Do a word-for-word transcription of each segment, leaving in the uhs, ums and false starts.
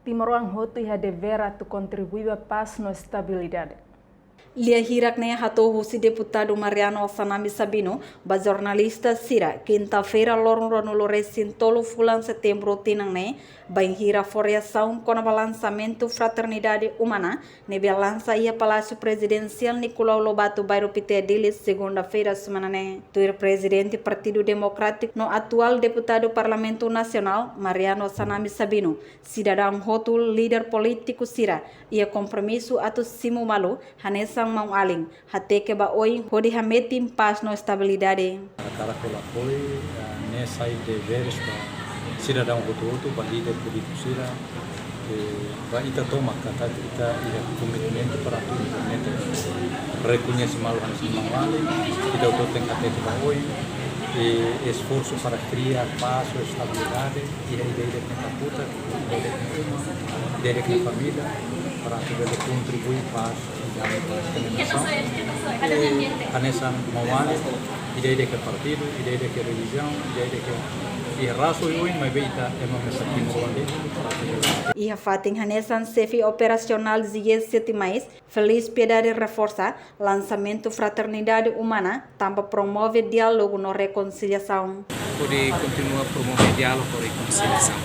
Timoroan hotu iha devér atu kontribui ba pás no estabilidade. Lia hirak ne'e hato'o husi deputadu Mariano Assanami Sabino ba jornalista sira, kinta-feira, loron ruanulu resin tolu fulan setembru tinan ne'e, bainhira fó reasaun kona-ba lansamentu Fraternidade Umana ne'ebé lansa iha Palásiu Prezidensiál Nicolau Lobato, bairru Pité, Dili, segunda-feira semana ne'e. Tuir Prezidente Partidu Demokrátiku no atuál deputadu Parlamentu Nasionál, Mariano Assanami Sabino, sidadaun hotu, líder polítiku sira iha kompromisu atu simu malu hanesan maun-alin, hateke ba oin hodi hametin pás no estabilidade. Hakarak halo apoiu, eh, ne'e sai deveres ba sidadaun hotu-hotu, ba líder polítiku sira, eh, ba ita tomak katak ita iha komitmentu para atu implementa rekoñese malu hanesan maun-alin, ita hotu tenke hateke ba oin, eh, esforsu para kria pás no estabilidade, iha ida-idak nia kakutak, ida-idak nia uma, ida-idak nia família, para atu bele kontribui pás, digamos, ba ita-nia nasaun. Eh, hanesan maun-alin, ida-idak partidu, ida-idak relijiaun, ida-idak iha rasu oioin, maibé ita ema mesak timoroan de'it, para atu bele. Iha fatin hanesan, xefe operasionál G S sete mais, Feliz Piedade, reforsa lansamentu Fraternidade Umana tanba promove diálogu no rekonsiliasaun. Hodi kontinua promove diálogu no rekonsiliasaun.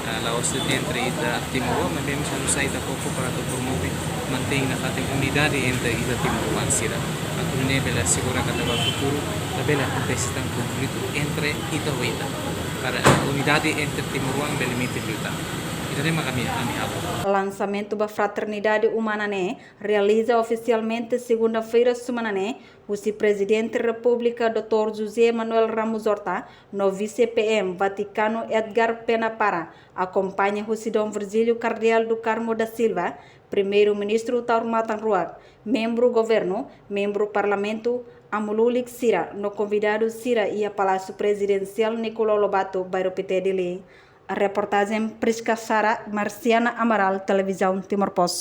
Ah, la'ós de'it entre ita timoroan, maibé mós halo sai ita koko para atu promove, mantein nafatin unidade entre ita timoroan sira. Atu nune'e bele asegura katak ba futuru labele akontese tan konflitu entre ita ho ita. Para unidade entre timoroan bele metin liután. Ida-ne'e mak ami, ami halo. Lansamentu ba Fraternidade Umana ne'e realiza ofisialmente segunda-feira semana ne'e husi Prezidente Repúblika doutór José Manuel Ramos Horta no Vise-P M Vatikanu Edgar Pena Parra, akompaña husi Dom Virgílio Kardeál do Carmo da Silva, Primeiru-Ministru Taur Matan Ruak, membru governu, membru parlamentu, amu-lulik sira no konvidadu sira iha Palásiu Prezidensiál Nicolau Lobato, bairru Pité, Dili. Reportajen Prisca Sara, Marciana Amaral, Televizaun Timor Post.